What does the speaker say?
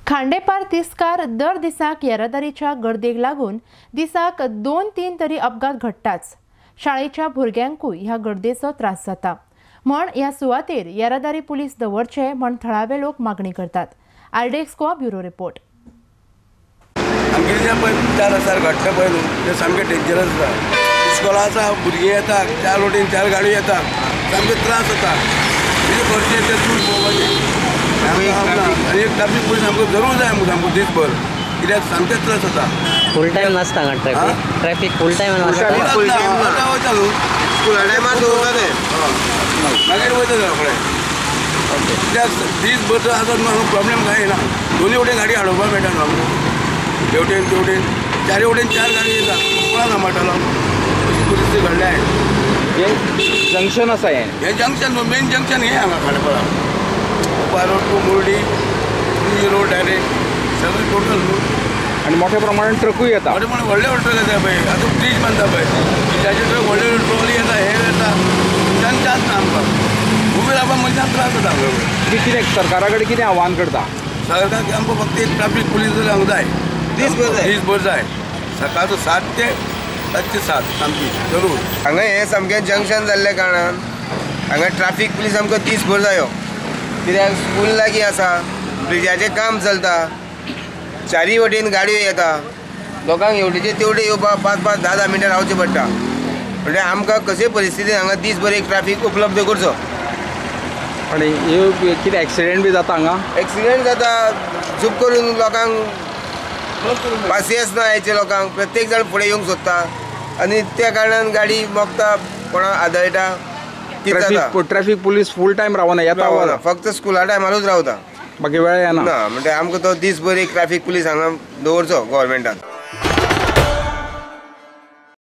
खांडेपार तिस्कार दर दिसाक येरादारीच्या गर्देक लागून दिसाक 2-3 तरी अपघात घडटाच। शाळेच्या भुरग्यांकूय ह्या गर्देचो त्रास जाता म्हण ह्या सुवातेर येरादारी पुलीस दवरचे म्हण थळावे लोक मागणी करतात। RDX Goa bureau report. आमगे जे पळय 4 हजार घडटा पळय न्हू ते सामकें डेंजरस आसा। इस्कोला आसा, भुरगीं येता, 4 वटेन 4 गाडयो येता, सामके त्रास जाता। कितें करचें तें चूल पळोवपाचें। आनी एक ट्राफीक पुलीस आमकां जरूर जाय सामको दीसभर, कित्याक सामकें त्रास जाता। फूल टायम नासता हांगा ट्रॅफिक, ट्रॅफिक फूल टायम नासता। वयता न्हू स्कुला टायमार दवरता ते, मागीर वयता रोखडे। कित्याक दीसभर जर आसत न्हू प्रॉब्लेम कांय येना। दोनी वटेन गाडी हाडोवपाक मेळटा न्हू आमकां, हेवटेन तेवटेन 4 वटेन 4 गाडी येता, कोणा सांबाळटलो? अशी परिस्थिती घडल्या आहे। हें जंक्शन आसा, हें जंक्शन न्हू, मेन जंक्शन हें हांगा Khandepar. Upa road to Murdi, Panaji road direct सगळें टोटल न्हू। आनी मोठ्या प्रमाणान ट्रकूय येता, मोठे प्रमाणान व्हडले व्हडले ट्रक येता पळय। आतां ब्रीज बांदता पळय, ब्रिजाचे ट्रक व्हडले व्हडले ट्रॉली येता, हे येता, चान्स ना आमकां उबे रावपाक मनशाक त्रास जाता। कितें सरकारा कडेन कितें आव्हान करता? सरकार आमकां फक्त एक ट्राफीक पुलीस जर हांगा जाय, दीसभर जाय, दीसभर जाय, सकाळचो 7 ते रातचे 7 सामकी जरूर। हांगा हें सामकें जंक्शन जाल्ल्या कारणान हांगा ट्राफीक पुलीस आमकां दीसभर जायो, कित्याक स्कूल लागीं आसा, ब्रिजाचें काम चलता, 4 वटेन गाडयो येता, लोकांक हेवटेचे तेवटे येवपाक 5-5, 10-10 मिनटां रावचें पडटा। म्हणल्यार आमकां कशे परिस्थितीन हांगा दीसभर एक ट्राफीक उपलब्ध करचो। आनी हे कितें एक्सिडेंट बी जाता हांगा? एक्सिडेंट जाता, चूक करून लोकांक पासियेंस ना आयच्या लोकांक, प्रत्येक जाण फुडें येवंक सोदता आनी त्या कारणान गाडी मोगता, कोणाक आदळटा। ट्रॅफिक पुलीस फूल टायम रावना, येता फक्त स्कुला टायमारूच रावता, बाकी वेळ येना। ना, म्हणटा आमकां तो दीसभर एक ट्रॅफिक पुलीस हांगा दवरचो गव्हर्मेंटान।